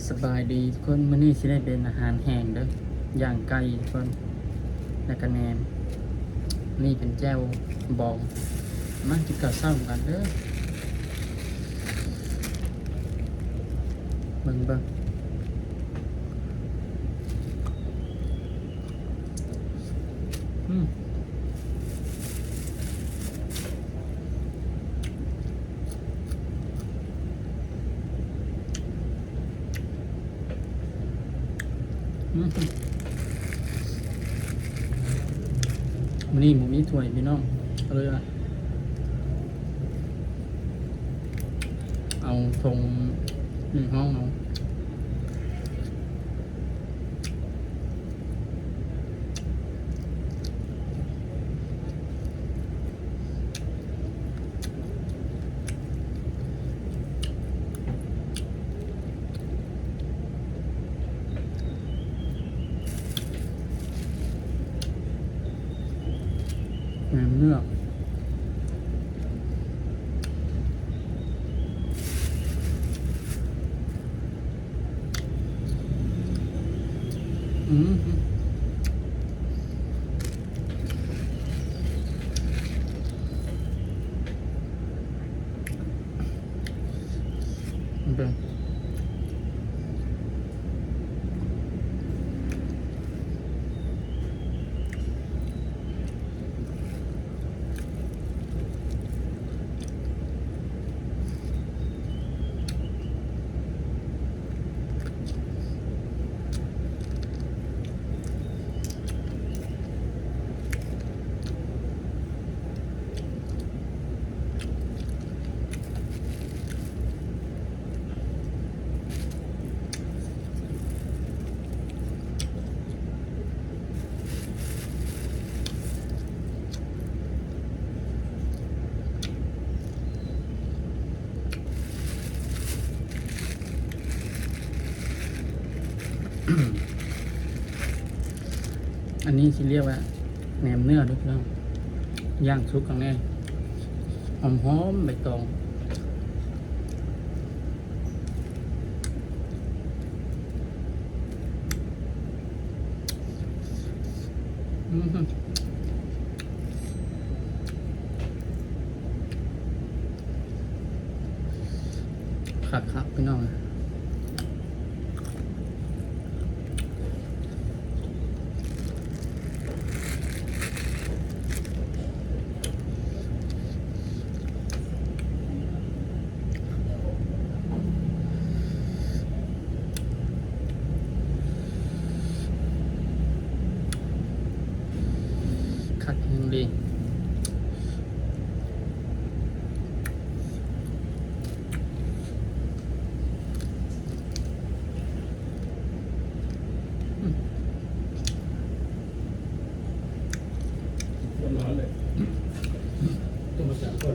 ສະບາຍດີທຸກຄົນ, ມື້ນີ້ຊິໄດ້ເປັນອາຫານແຫ້ງເດີ້ ຍ່າງໄກ່ທຸກຄົນ ແລ້ວກະແໜມ. ນີ້ເປັນແຈ່ວບອງ. ມາກິນເຂົ້າເຊົ້ານຳກັນເດີ້. ເບິ່ງ ເບິ່ງ. ອືມ ອືມ ມື້ນີ້ບໍ່ມີຖ້ວຍພີ່ນ້ອງ ກໍເລີຍວ່າ ເອົາຖົງ ນີ້ ຮອງເອົາ. ແໜມເນື້ອ ອືມ ເບິ່ງ ອັນນີ້ຊິລຽກວ່າແໜມເນື້ອເດີ້ພີ່ນ້ອງ, ຍ່າງສຸກຂ້າງໃນ ຫອມໆ ໃບຕອງ. ອືມ ຄັກໆ ພີ່ນ້ອງ. ຄັກແຮງເລີຍ.